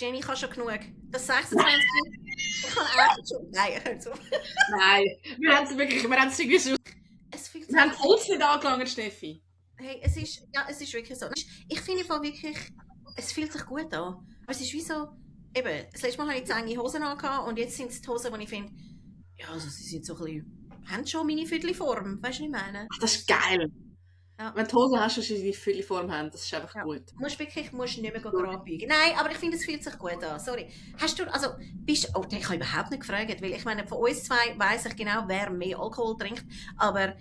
Jenny, ich habe schon genug. Das 26. Ich kann echt schon... Nein, ich höre zu. Nein, wir haben es wirklich, wir haben es irgendwie so... Wir haben es uns nicht angelangt, Steffi. Hey, es ist wirklich so. Ich finde wirklich, es fühlt sich gut an. Aber es ist wie so, eben, das letzte Mal hatte ich die enge Hosen angehabt und jetzt sind es die Hosen, die ich finde, ja, also sie sind so ein bisschen, haben schon meine Viertelform, weißt du, was ich meine? Ach, das ist geil. Ja. Wenn du Hosen hast, die die Fülleform haben, das ist einfach gut. Du musst nicht mehr gerade biegen. Nein, aber ich finde, es fühlt sich gut an. Sorry. Hast du, also, ich habe überhaupt nicht gefragt, weil ich meine, von uns zwei weiss ich genau, wer mehr Alkohol trinkt, aber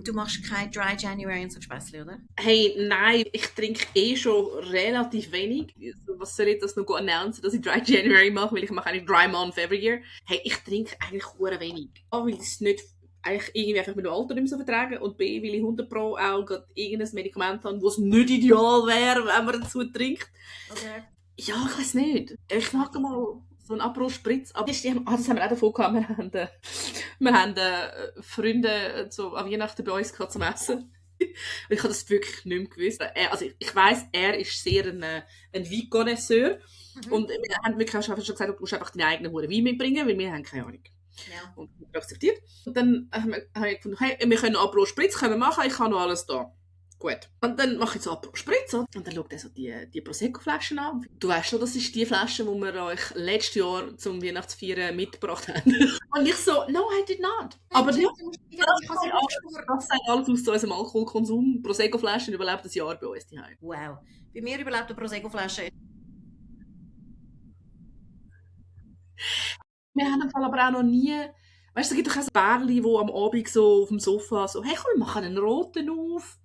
du machst kein Dry January und so Späßchen, oder? Hey, nein, ich trinke schon relativ wenig. Was soll ich das noch announcen, dass ich Dry January mache, weil ich mache eigentlich Dry Month every year. Hey, ich trinke eigentlich sehr wenig. A, weil ich es nicht eigentlich irgendwie einfach mit dem Alter nicht mehr so vertragen und B, weil ich 100 Pro auch gerade irgendein Medikament habe, das nicht ideal wäre, wenn man dazu trinkt. Okay. Ja, ich weiß nicht. Ich mag mal so einen Aperol Spritz. Aber das haben wir auch davon gehabt. Wir haben Freunde so an Weihnachten bei uns gehabt zum Essen. Ich habe das wirklich nicht mehr gewusst. Also ich weiss, er ist sehr ein Wein-Connoisseur. Und wir haben wirklich auch schon gesagt, du musst einfach deinen eigenen Wein mitbringen, weil wir haben keine Ahnung. Ja. Und ich habe akzeptiert. Und dann habe ich gefunden, hey, wir können Aperol Spritz machen, ich habe noch alles da. Gut. Und dann mache ich so Aperol Spritz und dann schaut er so die Prosecco-Flaschen an. Du weißt schon, das ist die Flasche, die wir euch letztes Jahr zum Weihnachtsfeiern mitgebracht haben. Und ich so, no, I did not. Aber ja, das sagt alles aus zu unserem Alkoholkonsum. Prosecco-Flaschen überlebt ein Jahr bei uns daheim. Wow. Bei mir überlebt eine Prosecco-Flasche. Wir haben im Fall aber auch noch nie, weißt du, es gibt doch auch so Bärli, die am Abend so auf dem Sofa so, hey komm, wir machen einen roten auf.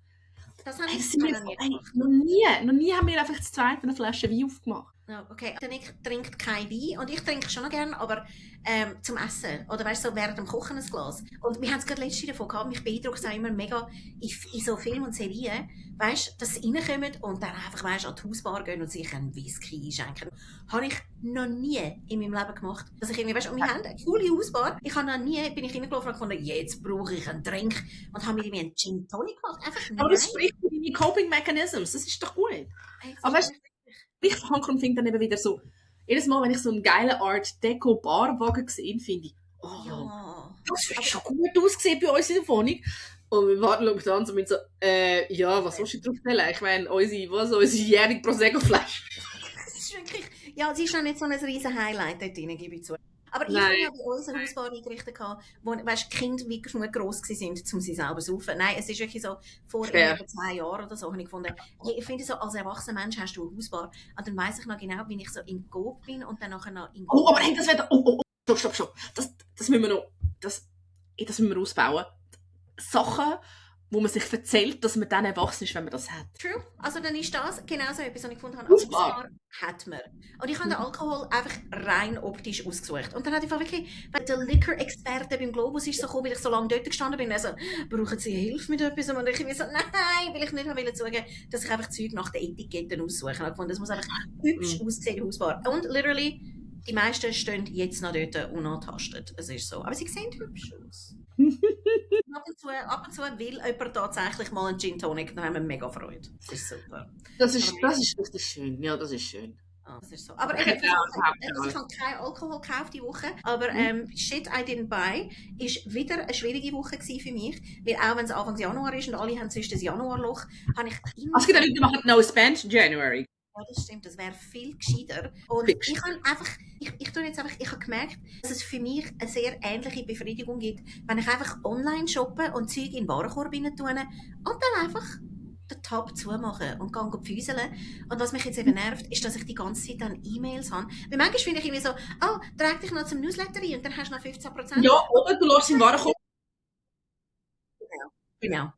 Das habe Hey, ich noch nie haben wir einfach das zweite eine Flasche Wein aufgemacht. Ja, okay, dann ich trinke kein Wein und ich trinke schon noch gerne, aber zum Essen oder weißt du, so während dem Kochen ein Glas. Und wir haben es gerade letztens davon gehabt, mich beeindruckt es auch immer mega in so Filmen und Serien, weißt du, dass sie reinkommen und dann einfach, weißt, an die Hausbar gehen und sich einen Whisky einschenken. Habe ich noch nie in meinem Leben gemacht. Dass ich irgendwie, weißt, und wir haben eine coole Hausbar. Ich habe noch nie, bin ich reingelaufen und gefunden, jetzt brauche ich einen Drink und habe mir irgendwie einen Gin Tonic gemacht. Einfach aber das spricht für deine Coping Mechanisms, das ist doch gut. Aber weißt du, ich finde dann eben wieder so, jedes Mal, wenn ich so einen geilen Art Deco Barwagen sehe, finde ich, oh, ja. das ist schon gut ausgesehen bei uns in der Wohnung. Und wir warten schauen an und so, ja, was willst du drauf stellen? Ich meine, unsere jährige Prosecco-Flasche. Das ist wirklich, ja, sie ist noch nicht so ein riesen Highlight dort drin, gebe ich zu. Aber ich habe ja bei uns eine Hausbar eingerichtet, wo, weißt, die Kinder wirklich schon gross waren, um sie selber zu saufen. Nein, es ist wirklich so, vor etwa 10 Jahren oder so, habe ich gefunden, hey, ich finde so, als erwachsener Mensch hast du eine Hausbar. Und dann weiss ich noch genau, wie ich so in Coop bin und dann nachher noch in Oh, aber hey, das wäre, stopp. Das müssen wir noch, das müssen wir ausbauen. Sachen, wo man sich erzählt, dass man dann erwachsen ist, wenn man das hat. True. Also dann ist das genau so etwas, was ich gefunden habe. Hausbar hat man. Und ich habe den Alkohol einfach rein optisch ausgesucht. Und dann hatte ich wirklich, weil der Liquor-Experte beim Globus ist so gekommen, weil ich so lange dort gestanden bin, also, brauchen Sie Hilfe mit etwas? Und ich mir so, nein, weil ich nicht wollte zugeben, dass ich einfach Zeug nach den Etiketten aussuche. Ich habe gefunden, das muss einfach hübsch aussehen, die Hausbar. Und literally, die meisten stehen jetzt noch dort unangetastet. Es ist so. Aber sie sehen hübsch aus. Ab und zu will jemand tatsächlich mal einen Gin Tonic, dann haben wir mega Freude. Das ist super. Das ist richtig schön. Ja, das ist schön. Das ist so. Aber ich habe keinen Alkohol gekauft diese Woche, aber Shit I didn't buy ist wieder eine schwierige Woche für mich, weil auch wenn es Anfang Januar ist und alle haben sonst das Januarloch, habe ich immer... Es gibt Leute, die machen No Spend January. Ja, das stimmt, das wäre viel gescheiter. Und ich habe einfach, ich habe gemerkt, dass es für mich eine sehr ähnliche Befriedigung gibt, wenn ich einfach online shoppe und Zeug in den Warenkorb rein tue und dann einfach den Tab zumache und gehe füßeln. Und was mich jetzt eben nervt, ist, dass ich die ganze Zeit dann E-Mails habe. Weil manchmal finde ich irgendwie so, oh, trag dich noch zum Newsletter ein und dann hast du noch 15%. Ja, oder du lässt im Warenkorb. Genau.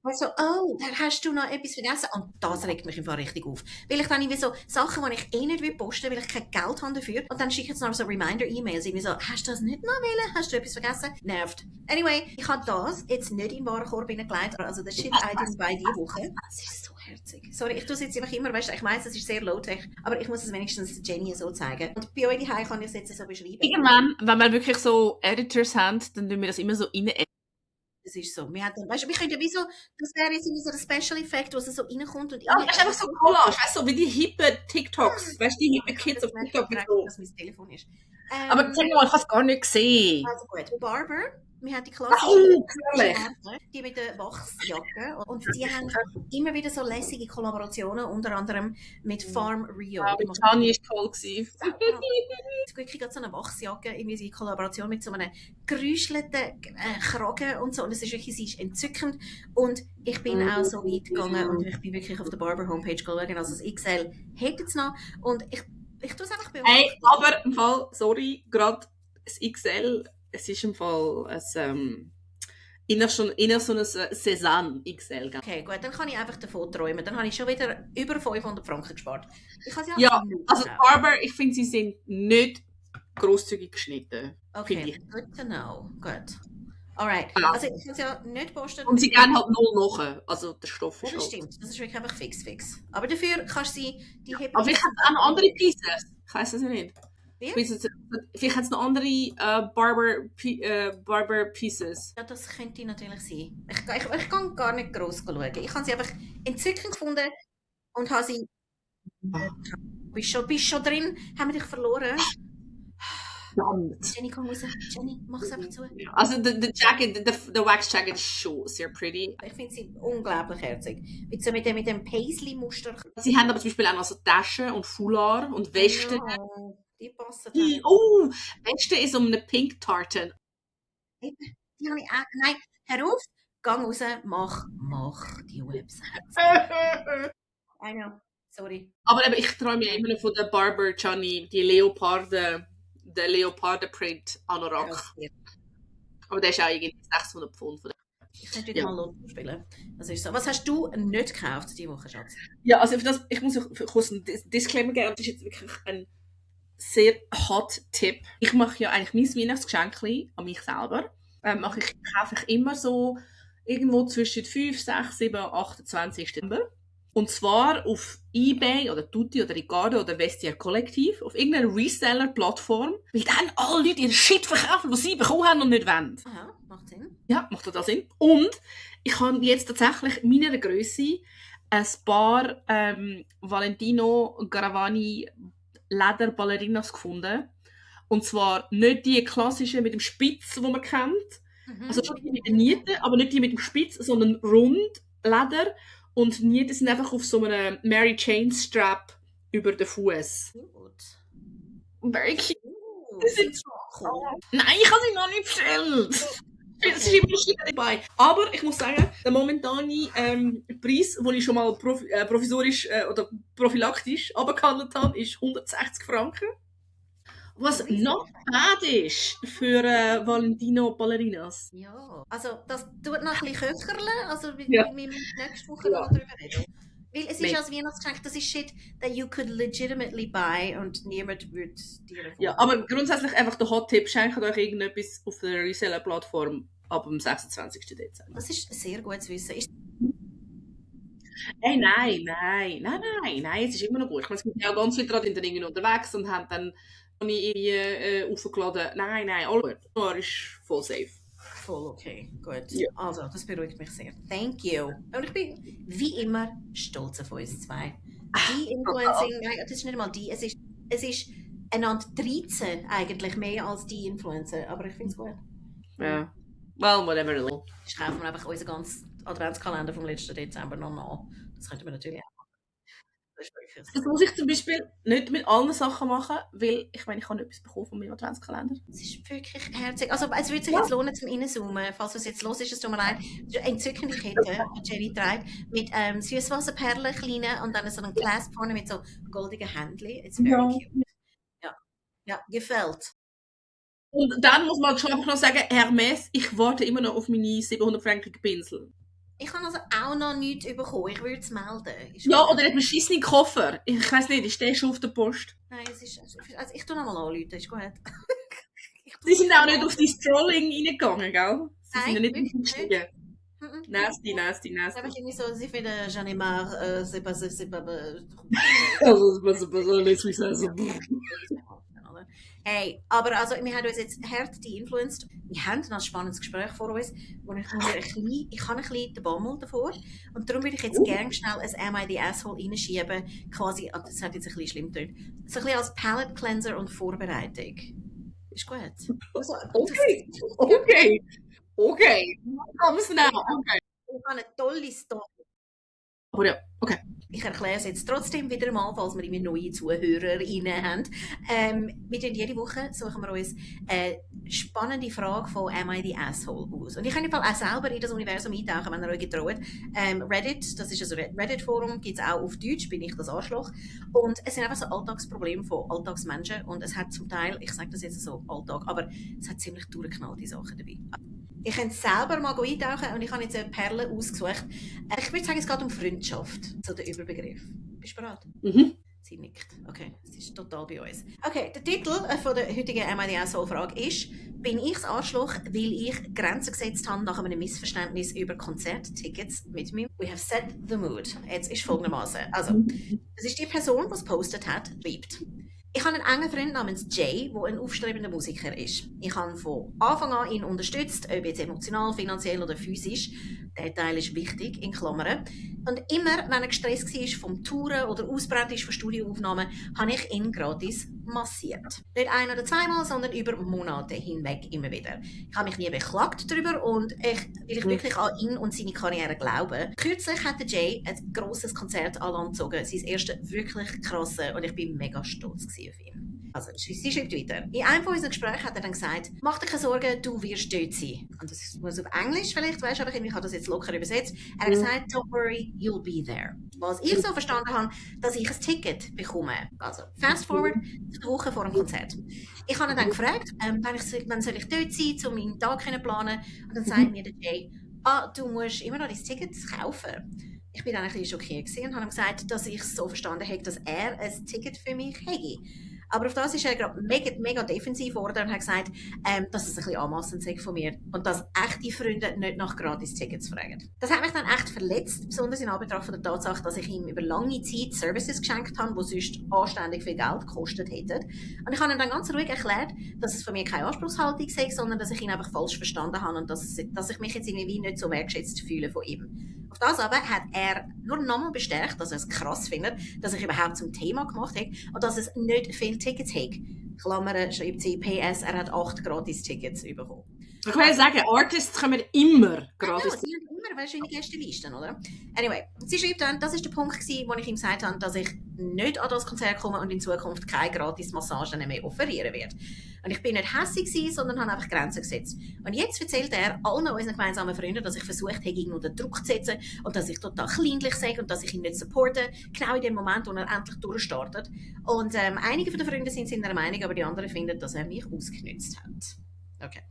Also, oh, da hast du noch etwas vergessen. Und das regt mich einfach richtig auf. Weil ich dann irgendwie so Sachen, die ich nicht posten will, weil ich kein Geld habe dafür. Und dann schicke ich jetzt noch so Reminder-E-Mails. Irgendwie so, hast du das nicht noch wollen? Hast du etwas vergessen? Nervt. Anyway, ich habe das jetzt nicht in den Warenkorb hineingelegt. Also, das Shit I bei diese Woche. Das ist so herzig. Sorry, ich tue es jetzt einfach immer, weißt du, ich weiss, das ist sehr low-tech, aber ich muss es wenigstens Jenny so zeigen. Und bei euch daheim kann ich es jetzt so beschreiben. Irgendwann, wenn wir wirklich so Editors haben, dann tun wir das immer so rein. Das Es ist so. Weißt du, wir können ja wie so, das wäre jetzt so ein Special Effekt, wo es so reinkommt und Ja, das ist einfach so Collage, weißt du, so wie die hippen TikToks, weißt du, die hippen Kids auf TikTok mit so. Dass mein Telefon ist. Aber sag mal, ich habe es gar nicht gesehen. Also gut, Barber, wir haben die klassische Natürlich. die mit der Wachsjacke und die haben immer wieder so lässige Kollaborationen, unter anderem mit Farm Rio. Ja, mit Tani war toll. Ich kriege so eine Wachsjacke, irgendwie in Kollaboration mit so einem geräuschelten Kragen und so. Und es ist wirklich, sie ist entzückend. Und ich bin auch so weit gegangen und ich bin wirklich auf der Barber Homepage schauen. Also das XL hätte es noch. Und ich tue es einfach beobachten. Hey, aber im Fall, sorry, gerade das XL, es ist im Fall ein so ein Cézanne XL. Okay, gut, dann kann ich einfach davon träumen. Dann habe ich schon wieder über 500 Franken gespart. Ich habe Ja, also Barber, ich finde, sie sind nicht grosszügig geschnitten. Okay, good to know. Gut. Alright. Ja. Also ich habe es ja nicht posten. Und sie gehen halt 0 nachher. Also der Stoff ist Das halt. stimmt, das ist wirklich einfach fix. Aber dafür kannst du die Hebel... Aber vielleicht hat es auch noch andere Pieces. Ich weiss es nicht. Wie? Vielleicht hat es noch andere Barber Pieces. Ja, das könnte natürlich sein. Ich kann gar nicht gross schauen. Ich habe sie einfach entzückend gefunden und habe sie... Bist schon drin? Haben wir dich verloren? Jenny, komm raus. Jenny, mach es einfach zu. Also der Jacket, der Wax Jacket ist schon sehr pretty. Ich finde sie unglaublich herzig. So mit dem Paisley-Muster. Sie haben aber zum Beispiel auch noch so Taschen und Foulard und Westen. Ja, die passen Westen ist um eine Pink Tartan. Die habe ich auch... Nein, hör auf, geh raus, mach die Website. I know, sorry. Aber eben, ich träume immer noch von der Barber Gianni, die der Leoparden-Print Anorak. Ja. Aber der ist auch irgendwie 600 Pfund. Ich könnte wieder mal Lotto spielen. Das ist so. Was hast du nicht gekauft diese Woche, Schatz? Ja, also ich muss kurz einen Disclaimer geben. Das ist jetzt wirklich ein sehr hot Tipp. Ich mache ja eigentlich mein Weihnachtsgeschenk an mich selber. Kaufe ich immer so irgendwo zwischen 5, 6, 7 und 28. Dezember. Und zwar auf eBay oder Tutti oder Ricardo oder Vestiaire Kollektiv, auf irgendeiner Reseller-Plattform, weil dann alle Leute ihren Shit verkaufen, was sie bekommen haben und nicht wollen. Aha, macht Sinn. Ja, macht total Sinn. Und ich habe jetzt tatsächlich meiner Grösse ein paar Valentino Garavani Leder Ballerinas gefunden. Und zwar nicht die klassischen mit dem Spitz, die man kennt. Also schon die mit den Nieten, aber nicht die mit dem Spitz, sondern rund Leder. Und Nieten sind einfach auf so einem Mary Jane Strap über den Fuß. Gut. Very cute. Das ist cool. Nein, ich habe sie noch nicht bestellt. Es ist immer noch Schritt dabei. Aber ich muss sagen, der momentane Preis, den ich schon mal provisorisch oder prophylaktisch abgehandelt habe, ist 160 Franken. Was not bad ist für Valentino Ballerinas. Ja, also das tut noch ein bisschen köcherle, also wir müssen nächste Woche noch darüber reden. Weil es ist als Weihnachtsgeschenk, das ist Shit, that you could legitimately buy und niemand würde dir davon. Ja, aber grundsätzlich einfach der Hot-Tipp, schenkt euch irgendetwas auf der Reseller-Plattform ab dem 26. Dezember. Das ist sehr gut zu wissen. Hey, nein, es ist immer noch gut. Ich meine, es sind ja ganz viele gerade in den Dingen unterwegs und haben dann irgendwie aufgeladen. Nein, alles gut. Nur ist voll safe. Voll okay, gut. Ja. Also, das beruhigt mich sehr. Thank you. Und ich bin wie immer stolz auf uns zwei. Die Influencing, nein, das ist nicht mal die, es ist einander 13 eigentlich, mehr als die Influencer, aber ich finde es gut. Ja. Well, whatever. Ich kaufe mir einfach unseren ganzen Adventskalender vom letzten Dezember noch nach. Das könnte man natürlich auch machen. Das muss ich zum Beispiel nicht mit allen Sachen machen, weil ich meine, ich habe etwas bekommen von meinem Adventskalender. Es ist wirklich herzig. Also es würde sich jetzt lohnen zum Reinzoomen, falls es jetzt los ist, es tut mir leid. Es ist eine entzückende Kette, die Jenny trägt, mit Süßwasserperlen, kleinen und dann so einem Clasp vorne mit so goldigen Händchen. It's very cute. Ja, gefällt. Und dann muss man schon einfach noch sagen, Hermes, ich warte immer noch auf meine 700-frankigen Pinsel. Ich habe also auch noch nichts bekommen. Ich würde es melden. Ja, oder einen beschissenen Koffer. Ich weiss nicht, ist der schon auf der Post? Nein, es ist... Also ich tue noch mal anrufen, ist gut. Sie sind auch nicht auf die Strolling reingegangen, gell? Sie sind ja nicht eingestiegen. Nasty. Aber ich irgendwie so, sie finden j'en ai marre, c'est pas... Hey, aber also, wir haben uns jetzt hart influenced. Wir haben ein spannendes Gespräch vor uns, wo ich habe ein bisschen den Bammel davor. Und darum würde ich jetzt gerne schnell ein Am I the Asshole reinschieben, quasi, das hat jetzt ein bisschen schlimm getönt, so ein bisschen als Palette Cleanser und Vorbereitung. Ist gut. Also, Okay. Komm's now. Okay. Ich habe eine tolle Story. Aber ja, okay. Ich erkläre es jetzt trotzdem wieder einmal, falls wir immer neue ZuhörerInnen haben. Wir tun jede Woche suchen wir uns eine spannende Frage von Am I the Asshole aus. Und ich kann auch selber in das Universum eintauchen, wenn ihr euch getraut. Reddit, das ist ein Reddit-Forum, gibt es auch auf Deutsch, bin ich das Arschloch. Und es sind einfach so Alltagsprobleme von Alltagsmenschen. Und es hat zum Teil, ich sage das jetzt so Alltag, aber es hat ziemlich durchgeknallte Sachen dabei. Ich kann selber mal eintauchen und ich habe jetzt eine Perle ausgesucht. Ich würde sagen, es geht um Freundschaft, so der Überbegriff. Bist du bereit? Sie nickt. Okay, es ist total bei uns. Okay, der Titel von der heutigen Am I the Asshole-Frage ist: Bin ich das Arschloch, weil ich Grenzen gesetzt habe nach einem Missverständnis über Konzerttickets mit mir? We have set the mood. Jetzt ist folgendermaßen. Also, das ist die Person, die es gepostet hat, schreibt: Ich habe einen engen Freund namens Jay, der ein aufstrebender Musiker ist. Ich habe von Anfang an ihn unterstützt, ob jetzt emotional, finanziell oder physisch. Der Teil ist wichtig, in Klammern. Und immer, wenn er gestresst war vom Touren oder ausbrennt ist von Studioaufnahmen, habe ich ihn gratis massiert. Nicht ein- oder zweimal, sondern über Monate hinweg immer wieder. Ich habe mich nie beklagt darüber und weil ich wirklich an ihn und seine Karriere glaube. Kürzlich hat der Jay ein grosses Konzert an Land gezogen, sein erstes wirklich krasse, und ich bin mega stolz auf ihn. Also, sie schreibt weiter. In einem von unseren Gesprächen hat er dann gesagt: Mach dir keine Sorgen, du wirst dort sein. Und das muss auf Englisch vielleicht, weißt du, aber ich habe das jetzt locker übersetzt. Er hat gesagt: Don't worry, you'll be there. Was ich so verstanden habe, dass ich ein Ticket bekomme. Also, fast forward, eine Woche vor dem Konzert. Ich habe ihn dann gefragt, wann soll ich dort sein, um meinen Tag zu planen. Und dann sagt mir der Jay: du musst immer noch dein Ticket kaufen. Ich bin dann ein bisschen schockiert und habe ihm gesagt, dass ich es so verstanden habe, dass er ein Ticket für mich hätte. Aber auf das ist er gerade mega defensiv geworden und hat gesagt, dass es ein bisschen anmassend sei von mir und dass echte Freunde nicht nach Gratis-Tickets fragen. Das hat mich dann echt verletzt, besonders in Anbetracht von der Tatsache, dass ich ihm über lange Zeit Services geschenkt habe, die sonst anständig viel Geld gekostet hätten. Und ich habe ihm dann ganz ruhig erklärt, dass es von mir keine Anspruchshaltung sei, sondern dass ich ihn einfach falsch verstanden habe und dass ich mich jetzt irgendwie nicht so wertschätzt fühle von ihm. Auf das aber hat er nur nochmal bestärkt, dass er es krass findet, dass ich überhaupt zum Thema gemacht habe und dass es nicht viel Tickets hat. Klammern schreibt sie, PS, er hat 8 Gratis-Tickets bekommen. Ich will sagen, Artists kommen immer gratis. Ja, sie haben immer wahrscheinlich erste Listen, oder? Anyway, sie schreibt dann, das war der Punkt, wo ich ihm gesagt habe, dass ich nicht an das Konzert komme und in Zukunft keine Gratis-Massagen mehr offerieren werde. Und ich bin nicht hässlich, sondern habe einfach Grenzen gesetzt. Und jetzt erzählt er allen unseren gemeinsamen Freunden, dass ich versucht habe, ihn unter Druck zu setzen und dass ich total kleinlich sage und dass ich ihn nicht supporte, genau in dem Moment, wo er endlich durchstartet. Und einige von den Freunden sind seiner Meinung, aber die anderen finden, dass er mich ausgenutzt hat. Okay.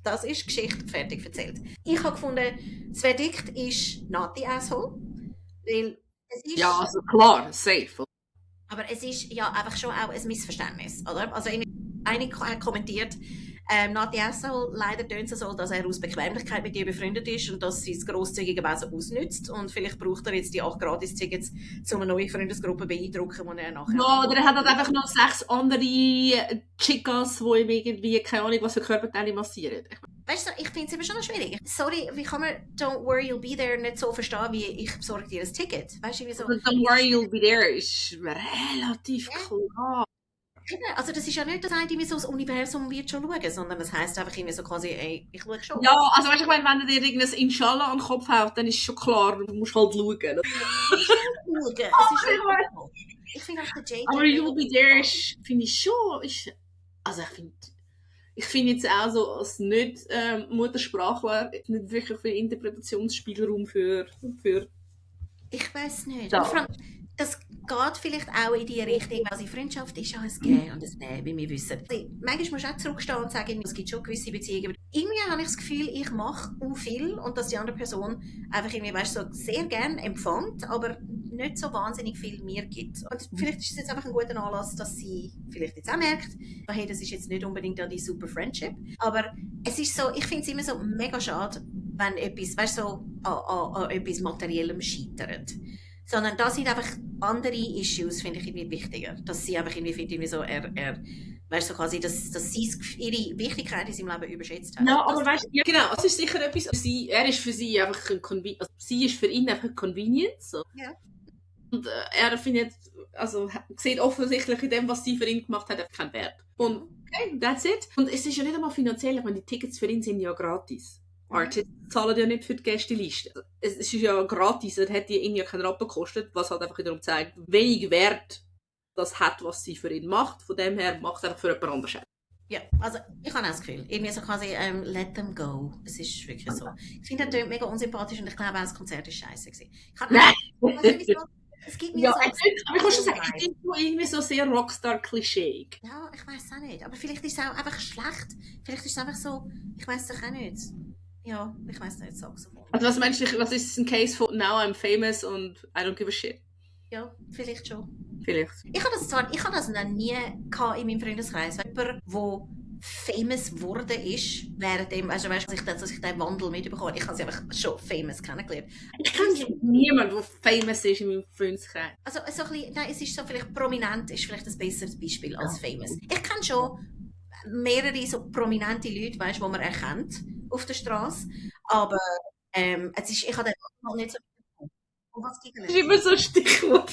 Das ist Geschichte fertig erzählt. Ich habe gefunden, das Verdikt ist not the asshole, weil es ist... Ja, also klar, safe. Aber es ist ja einfach schon auch ein Missverständnis, oder? Also einige hat kommentiert, not the asshole, leider tönt es so, dass er aus Bequemlichkeit mit dir befreundet ist und dass sie das grosszügige Wesen ausnützt und vielleicht braucht er jetzt die 8 Gratis-Tickets, um eine neue Freundesgruppe beeindrucken, die er nachher... Ja, oder er hat halt einfach noch 6 andere Chicas, die ihm irgendwie, keine Ahnung, was für Körperteile massieren. Weißt du, ich finde es immer schon schwierig. Sorry, wie kann man Don't worry, you'll be there nicht so verstehen, wie ich besorge dir ein Ticket? Weißt du, wie so... Don't worry, you'll be there ist relativ klar. Also das ist ja nicht, dass irgendwie so das Universum wird schon schauen, sondern das heisst einfach irgendwie so quasi, ey, ich schaue schon. Ja, also weißt du, wenn er dir irgendein Inshallah an den Kopf haut, dann ist schon klar, du musst halt schauen. Ich finde auch der Jay... Aber you'll be there finde ich schon... Also ich finde jetzt auch so als nicht Muttersprachler nicht wirklich viel Interpretationsspielraum für... Ich weiß nicht. Ja. Und vor allem, das geht vielleicht auch in die Richtung, also Freundschaft ist ja ein Gehen und ein Nehmen, wie wir wissen. Also, manchmal musst du auch zurückstehen und sagen, es gibt schon gewisse Beziehungen. Irgendwie habe ich das Gefühl, ich mache auch viel und dass die andere Person einfach irgendwie, weißt, so sehr gerne empfängt, aber nicht so wahnsinnig viel mir gibt. Und vielleicht ist es jetzt einfach ein guter Anlass, dass sie vielleicht jetzt auch merkt, hey, das ist jetzt nicht unbedingt die super Friendship, aber es ist so, ich finde es immer so mega schade, wenn etwas, weißt, so an etwas Materiellem scheitert. Sondern da sind einfach andere Issues, finde ich, irgendwie wichtiger. Dass sie einfach irgendwie findet, er Weißt du, so quasi, dass sie ihre Wichtigkeit in seinem Leben überschätzt hat. Ja, aber weißt du, ja, genau, es ist sicher etwas, er ist für sie einfach sie ist für ihn einfach eine Convenience. So. Ja. Und er findet, also sieht offensichtlich in dem, was sie für ihn gemacht hat, einfach keinen Wert. Und okay, that's it. Und es ist ja nicht einmal finanziell, ich meine, die Tickets für ihn sind ja gratis. Artists zahlen ja nicht für die Gästeliste. Es ist ja gratis, das hätte ihn ja keinen Rappen gekostet, was halt einfach wiederum zeigt, wenig Wert das hat, was sie für ihn macht. Von dem her macht es einfach für jemand anderes. Ja, also ich habe auch das Gefühl, irgendwie so quasi let them go. Es ist wirklich so. Ich finde, er mega unsympathisch und ich glaube auch, das Konzert ist scheiße gewesen. Es gibt mir ja, so... aber ich muss schon sagen, es ist irgendwie so sehr Rockstar-Klischee. Ja, ich weiß es auch nicht. Aber vielleicht ist es auch einfach schlecht. Vielleicht ist es einfach so, ich weiß es doch auch nicht. Ja, ich weiß nicht, sag so. Also was meinst du, was ist ein Case von now I'm famous und I don't give a shit? Ja, vielleicht schon. Vielleicht. Ich habe das noch nie in meinem Freundeskreis. Jemand, der famous geworden ist, während dem, also weißt du, dass ich diesen Wandel mitbekomme. Ich habe sie einfach schon famous kennengelernt. Ich kenne niemanden, der famous ist in meinem Freundeskreis. Also so ein bisschen, nein, es ist so vielleicht prominent, ist vielleicht ein besseres Beispiel als famous. Ich kenne schon mehrere so prominente Leute, weißt, die man erkennt auf der Straße, aber ich habe den mal nicht so... Das ist immer so ein Stichwort.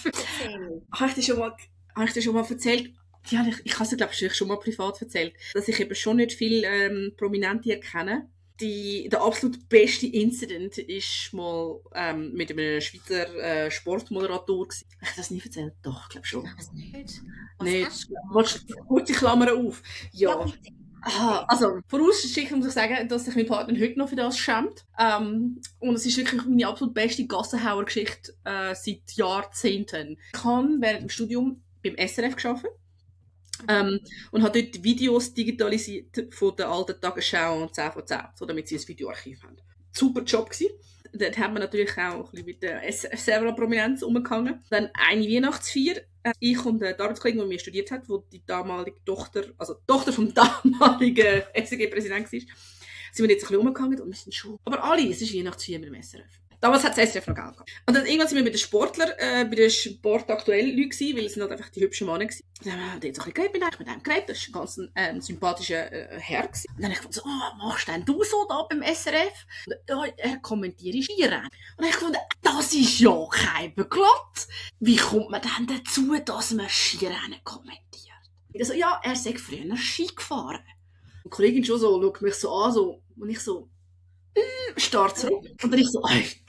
Habe ich dir schon mal erzählt? Ja, ich habe es, glaube ich, schon mal privat erzählt, dass ich eben schon nicht viele Prominente erkenne. Der absolut beste Incident ist mal mit einem Schweizer Sportmoderator gewesen. Habe ich das nie erzählt? Doch, ich glaube schon. Ich weiß nicht. Was kurze Klammer auf. Ja. Also, vorausschicken muss ich sagen, dass sich mein Partner heute noch für das schämt. Und es ist wirklich meine absolut beste Gassenhauer-Geschichte seit Jahrzehnten. Ich habe während dem Studium beim SRF gearbeitet. Und habe dort Videos digitalisiert von der alten Tagesschau und 10 von 10, so damit sie ein Videoarchiv haben. Super Job gewesen. Dort haben wir natürlich auch ein bisschen mit der selber Prominenz umgegangen. Dann eine Weihnachtsfeier. Ich und die Arbeitskollegin, die mit mir studiert hat, die die damalige Tochter, also die Tochter vom damaligen SRG-Präsident war, sind wir jetzt ein bisschen umgegangen und wir sind schon... Aber alle, es ist Weihnachtsfeier mit dem SRF. Damals hat das SRF noch Geld gehabt. Und dann irgendwann sind wir mit den Sportlern, bei den sportaktuellen Leuten gewesen, weil es sind halt einfach die hübschen Männer gewesen. Dann haben wir halt jetzt ein bisschen geredet mit einem geredet, das war ein ganz sympathischer Herr gewesen. Und dann habe ich gedacht, so, machst denn du so da beim SRF? Und er kommentiert Skirennen. Und dann habe ich gedacht, das ist ja kein Beglott. Wie kommt man denn dazu, dass man Skirennen kommentiert? Also, ja, er sagt früher Ski gefahren. Und die Kollegin schon so, schaut mich so an, so, und ich so, starr zurück. Und dann ich so,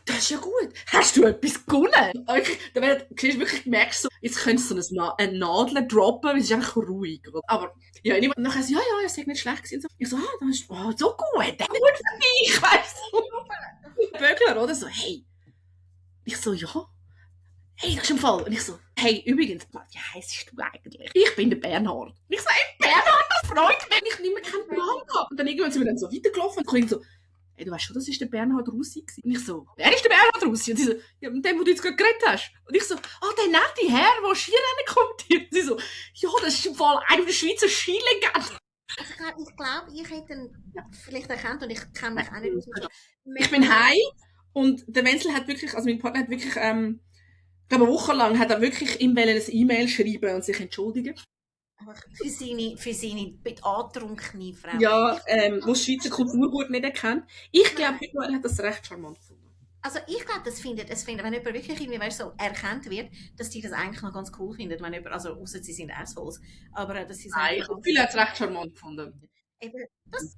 das ist ja gut. Hast du etwas gewonnen? Dann hast du wirklich gemerkt, so, jetzt könntest du so eine Nadel droppen, weil es ist einfach ruhig. Aber, ja, und dann so, ja, es ist nicht schlecht gewesen. Ich so, das ist so gut, gut für dich, weißt du. Böckler, oder? So, hey. Ich so, ja. Hey, das ist im Fall. Und ich so, hey, übrigens, wie heisst du eigentlich? Ich bin der Bernhard. Und ich so, hey, Bernhard, das freut mich. Ich nicht mehr keinen Plan gehabt. Und dann irgendwann sind wir dann so weitergelaufen und Kollegen so, hey, du weißt schon, das war der Bernhard Russi. Und ich so, wer ist der Bernhard Russi? Und sie so, ja, mit dem, wo du jetzt gerade geredet hast. Und ich so, der nette Herr, der Skirennen kommentiert. Und sie so, ja, das ist im Fall einer der Schweizer Skilegenden. Also ich glaube, ich hätte ihn vielleicht erkannt und ich kenne mich auch nicht aus. Ich bin heim und der Wenzel hat wirklich, also mein Partner hat wirklich, ich glaube, eine Woche lang hat er wirklich ihm ein E-Mail schreiben und sich entschuldigen. Für seine betrunkene Frau. Ja, wo das Schweizer Kulturgut nicht erkennt. Ich glaube, er hat das recht charmant gefunden. Also ich glaube, wenn jemand wirklich irgendwie, weißt, so erkannt wird, dass die das eigentlich noch ganz cool finden, wenn jemand, also ausser sie sind Assholes, aber dass sie Nein, viele hat es recht charmant gefunden. Eben,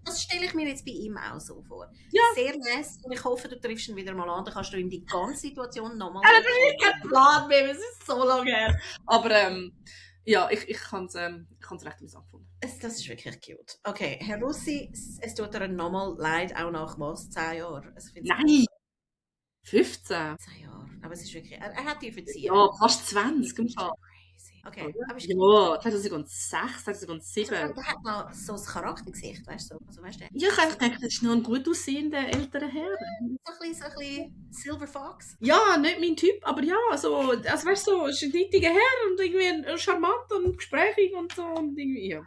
das stelle ich mir jetzt bei ihm auch so vor. Ja. Sehr nice und ich hoffe, du triffst ihn wieder mal an, dann kannst du ihm die ganze Situation nochmal... Das ist kein Plan mehr, es ist so lange her. Aber ja, ich kann es recht amüsant gefunden. Das ist wirklich cute. Okay, Herr Russi, es tut dir nochmal leid, auch nach was? 10 Jahren? Nein! 15. 10 Jahre. Aber es ist wirklich... Er hat dir verziehen. Ja, fast 20 im Fall. Okay, aber ja, 2006, 2007. Also, der hat noch so ein Charaktergesicht, weißt du? Also, weißt du? Ja, ich habe gedacht, das ist noch ein gut aussehender älterer Herr. So ein bisschen Silver Fox. Ja, nicht mein Typ, aber ja, so, also weißt du, ist ein nittiger Herr und irgendwie charmant und gesprächig und so und irgendwie, ja.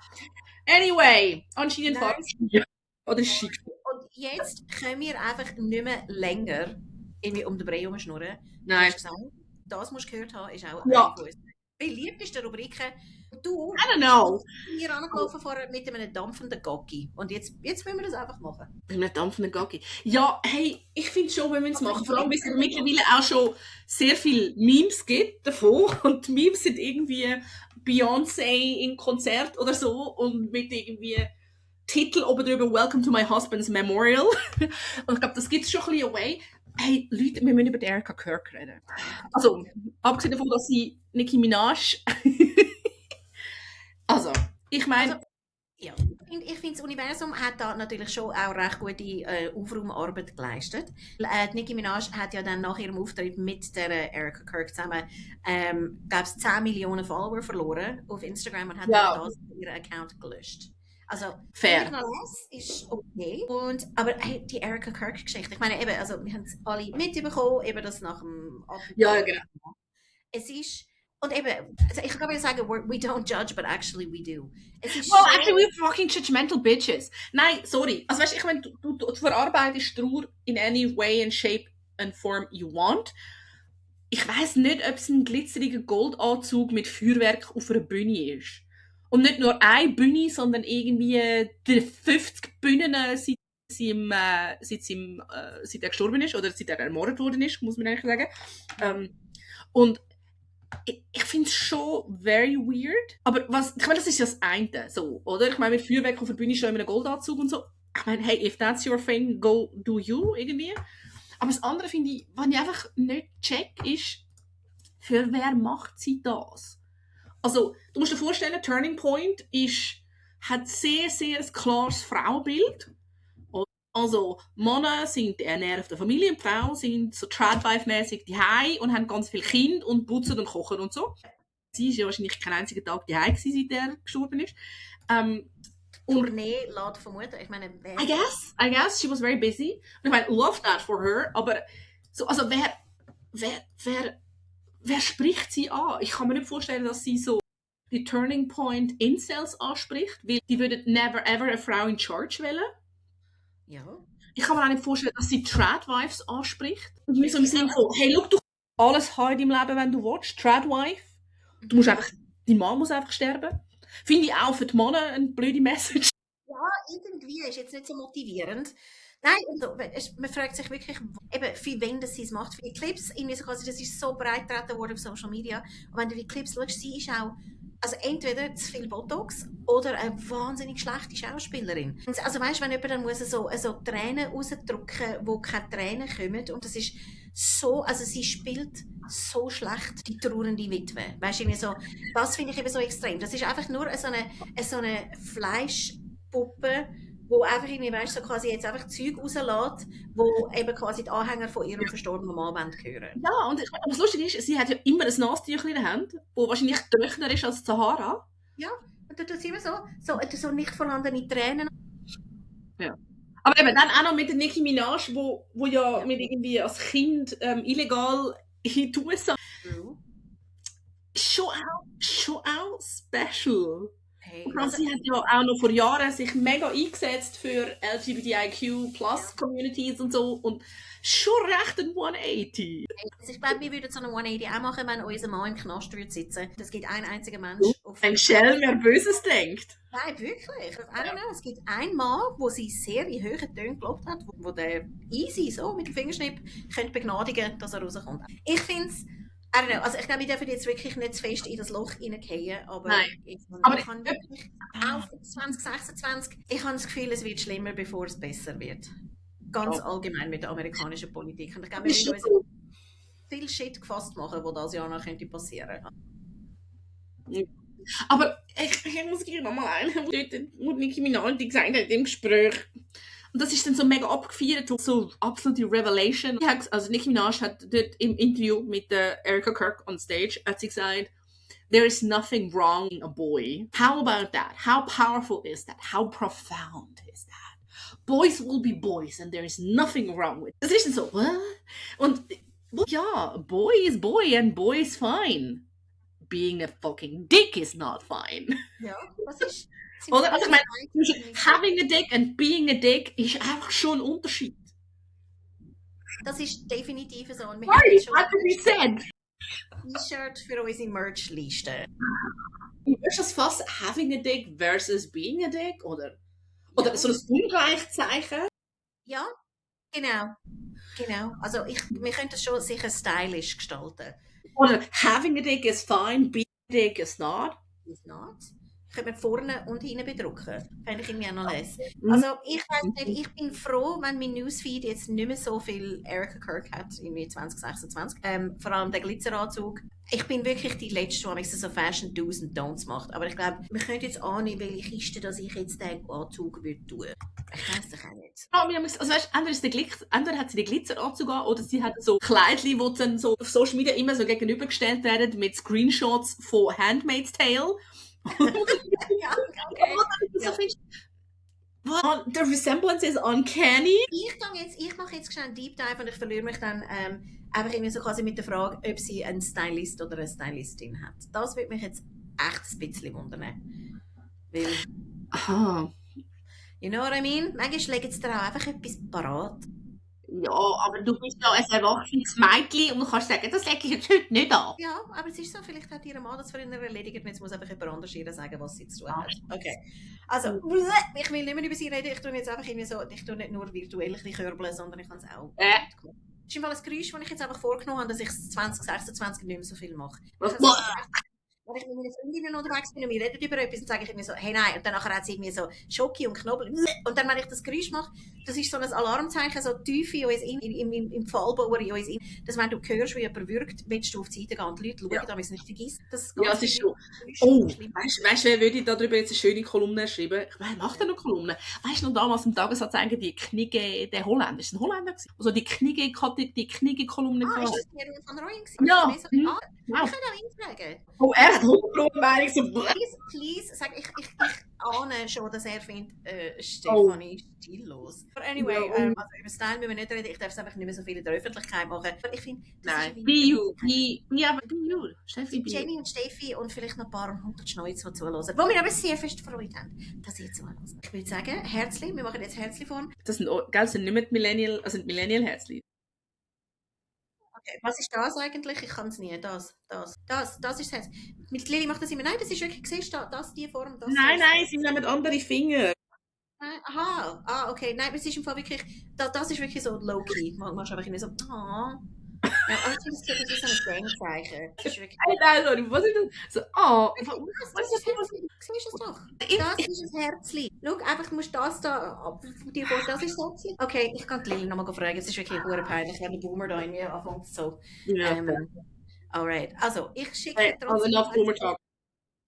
Anyway, anscheinend fahren Ski. Oder Ski. Und jetzt können wir einfach nicht mehr länger irgendwie um den Brei herumschnurren. Nein. Das musst du gehört haben, ist auch ja. eine von uns beliebtesten Rubriken. Du I don't know. bist hier angelaufen vorher mit einem dampfenden Gocki. Und jetzt müssen wir das einfach machen. Mit einem dampfenden Gaggi. Ja, hey, ich finde schon, wenn wir es machen. Vor allem, weil es mittlerweile auch schon sehr viele Memes gibt davon. Und die Memes sind irgendwie Beyoncé im Konzert oder so und mit irgendwie Titel oben drüber Welcome to my husband's memorial. Und ich glaube, das gibt es schon ein bisschen away. Hey, Leute, wir müssen über die Erika Kirk reden. Also, abgesehen davon, dass sie Nicki Minaj... also, ich meine... Ja, ich finde, das Universum hat da natürlich schon auch recht gute Aufraumarbeit geleistet. Nicki Minaj hat ja dann nach ihrem Auftritt mit der Erika Kirk zusammen, glaube ich, 10 Millionen Follower verloren auf Instagram und hat Ja. das ihren Account gelöscht. Also, Fair. das ist okay. Aber hey, die Erika Kirk-Geschichte, ich meine, eben, also, wir haben es alle mitbekommen, eben das nach dem Attentat. Ja, genau. Es ist, und eben, also ich kann ja sagen, we don't judge, but actually we do. Es ist Well, so- actually, we're fucking judgmental bitches. Nein, sorry. Also, weißt du, ich meine, du verarbeitest Trauer in any way and shape and form you want. Ich weiss nicht, ob es ein glitzeriger Goldanzug mit Feuerwerk auf einer Bühne ist. Und nicht nur eine Bühne, sondern irgendwie 50 Bühnen, seit er gestorben ist oder seit er ermordet worden ist, muss man eigentlich sagen. Und ich finde es schon very weird. Aber ich meine, das ist ja das eine, so, oder? Ich meine, mit Feuerwerk auf der Bühne schon in einem Goldanzug und so. Ich meine, hey, if that's your thing, go do you, irgendwie. Aber das andere finde ich, was ich einfach nicht check, ist, für wer macht sie das? Also, du musst dir vorstellen, Turning Point hat sehr, sehr ein klares Frauenbild. Also, Männer sind der Nerv der Familie und Frauen sind so Tradwife-mäßig daheim und haben ganz viele Kinder und putzen und kochen und so. Sie war ja wahrscheinlich keinen einzigen Tag daheim, seit er gestorben ist. Tournee lässt vermuten. Ich meine, I guess she was very busy. Und ich meine, love that for her. Aber so, also wer spricht sie an? Ich kann mir nicht vorstellen, dass sie so die Turning Point Incels anspricht, weil die würden never ever eine Frau in Charge wählen. ja. Ich kann mir auch nicht vorstellen, dass sie Tradwives anspricht. Und mir so im Sinne von, hey, schau, du kannst alles haben in deinem Leben, wenn du willst. Tradwife. Du musst einfach, dein Mann muss einfach sterben. Finde ich auch für die Männer eine blöde Message. Ja, irgendwie ist jetzt nicht so motivierend. Nein, also, man fragt sich wirklich, eben, für wen das sie es macht. Für die Clips, irgendwie so quasi, das ist so breit getreten worden auf Social Media. Und wenn du die Clips schaust, sie ist auch, also entweder zu viel Botox oder eine wahnsinnig schlechte Schauspielerin. Also weißt du, wenn jemand dann muss so Tränen rausdrücken, wo keine Tränen kommen, und das ist so, also sie spielt so schlecht die trauernde Witwe. Weißt du, so, das finde ich eben so extrem. Das ist einfach nur so eine Fleischpuppe, wo einfach irgendwie, weißt du, so quasi jetzt einfach Zeug rauslässt, wo eben quasi die Anhänger von ihrem verstorbenen Mann hören. Ja, und aber das Lustige ist, sie hat ja immer ein Nasentüchchen in der Hand, das wahrscheinlich trockener ist als die Sahara. Ja, und du tust immer so nicht vorhandene Tränen. Ja. Aber eben dann auch noch mit der Nicki Minaj, wo ja mit irgendwie als Kind illegal in die USA. Schon auch special. Hey, Und sie hat ja auch noch vor Jahren sich mega eingesetzt für LGBTIQ+-Communities und so. Und schon recht ein 180. Also ich glaube, wir würden so eine 180 auch machen, wenn unser Mann im Knast würde sitzen. Das gibt ein einziger Mensch. Ein Schelm, wer Böses denkt. Nein, wirklich. I don't know. Es gibt einen Mann, der sie sehr in hohen Tönen gelobt hat, wo der easy so mit dem Fingerschnipp könnte begnadigen, dass er rauskommt. Ich finde es, I don't know, also ich glaube, wir dürfen jetzt wirklich nicht zu fest in das Loch hineingehen, aber ich kann wirklich auf 2026, ich habe das Gefühl, es wird schlimmer, bevor es besser wird. Ganz allgemein mit der amerikanischen Politik. Und ich glaube, wir müssen uns viel Shit gefasst machen, wo das Jahr noch könnte passieren. Aber ich muss gleich nochmal ein, wo Nicki Minaj gesagt hat im Gespräch. Und das ist dann so mega abgefeiert, so absolute Revelation. Also Nicki Minaj hat dort im Interview mit Erika Kirk on stage hat sie gesagt, there is nothing wrong in a boy. How about that? How powerful is that? How profound is that? Boys will be boys and there is nothing wrong with it. Das ist dann so, what? Und ja, boy is boy and boy is fine. Being a fucking dick is not fine. Ja, was ist... Oder? Also ich meine, having a dick and being a dick ist einfach schon ein Unterschied. Das ist definitiv so. Und wir Sorry, haben what did you said? T-Shirt für unsere Merch-Liste. Ist das fast having a dick versus being a dick? Oder so ein Ungleichzeichen? Ja, genau. Also wir können das schon sicher stylisch gestalten. Oder having a dick is fine, being a dick is not? Ist not. Können wir vorne und hinten bedrucken. Fände ich irgendwie auch noch lesen. Mhm. Also ich weiß nicht, ich bin froh, wenn mein Newsfeed jetzt nicht mehr so viel Erica Kirk hat, irgendwie 2026. Vor allem der Glitzeranzug. Ich bin wirklich die Letzte, die so Fashion Do's und Don'ts macht. Aber ich glaube, wir können jetzt annehmen, welche Kiste, dass ich jetzt den Anzug würde tun. Ich weiß doch auch nicht. Ja, also weißt, entweder hat sie den Glitzeranzug an oder sie hat so Kleidchen, die dann so auf Social Media immer so gegenübergestellt werden mit Screenshots von Handmaid's Tale. Ja, okay. So findest, the resemblance is uncanny. Ich mache jetzt schnell einen Deep Dive und ich verliere mich dann einfach irgendwie so quasi mit der Frage, ob sie einen Stylist oder eine Stylistin hat. Das würde mich jetzt echt ein bisschen wundern. Weil, Aha. you know what I mean? Manchmal legen sie dir auch einfach etwas parat. Ja, aber du bist ja ein erwachsenes Mädchen und kannst sagen, das lege ich jetzt heute nicht an. Ja, aber es ist so, vielleicht hat ihr Mann das für ihn erledigt und jetzt muss einfach jemand anders ihr sagen, was sie zu tun hat. Okay. Also, ich will nicht mehr über sie reden, ich tue jetzt einfach irgendwie so, ich tue nicht nur virtuell ein bisschen körbeln, sondern ich kann es auch gemacht. Das ist im Fall ein Geräusch, das ich jetzt einfach vorgenommen habe, dass ich es 2026 nicht mehr so viel mache. Wenn ich mit meinen Freundinnen unterwegs bin und wir reden über etwas, dann sage ich irgendwie so, hey nein, und dann nachher hat sie irgendwie so Schoki und Knoblauch. Und dann, wenn ich das Geräusch mache, das ist so ein Alarmzeichen, so tief in uns im Fallbauer in uns, dass wenn du hörst, wie jemand wirkt, willst du auf die Seite gehen und die Leute schauen, damit es nicht vergisst. Ja, es ist so. Oh, weißt du, wer würde darüber jetzt eine schöne Kolumne schreiben? Ich meine, macht er noch Kolumne? Weißt du noch damals im Tagessatz eigentlich die Knigge, der Holländer, ist ein Holländer gewesen? Also die Knigge-Kolumne. Ist das die von Royen? Ja. Ich kann auch ihn fragen. Oh, er hat 100% Meinung so. Please, sag ich ahne schon, dass er findet, Stefanie ist stillos. Aber anyway, also über Style müssen wir nicht reden, ich darf es einfach nicht mehr so viel in der Öffentlichkeit machen. Aber ich finde, Be you. Steffi, be Jamie und Steffi und vielleicht noch ein paar 100 Schnäuze, die zuhören. Wo wir aber sehr fest gefreut haben, dass ihr zuhören. Ich würde sagen, Herzli, wir machen jetzt Herzli-Form. Das sind nicht mehr Millennial-Herzli. Okay, was ist das eigentlich? Ich kann es nie. Das ist das Herz. Mit Lili macht das immer. Nein, das ist wirklich, siehst du, die Form. Nein, sie nehmen andere Finger. Aha, okay. Nein, es ist im Fall wirklich, das ist wirklich so low-key. Man ist einfach immer so, Ja, aber ich finde, das ist so ein Sternzeichen. Das ist wirklich... Nein, sorry, was ist das? So, Was ist das? Siehst du es doch? Das ist ein Herzli. Schau, einfach, du musst das da, dir vorstellen, das ist ein Herzli. Okay, ich kann die Lili nochmal fragen, es ist wirklich peinlich, wenn der Boomer da irgendwie anfängt so. Alright, also, ich schicke trotzdem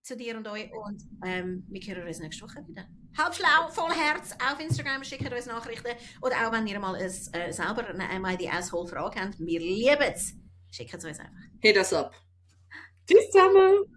zu dir und euch und wir hören uns nächste Woche wieder. Halb schlau, voll Herz, auf Instagram, schickt uns Nachrichten oder auch wenn ihr mal selber eine Am I the Asshole Frage habt, wir lieben es. Schickt es uns einfach. Hit us up. Tschüss zusammen.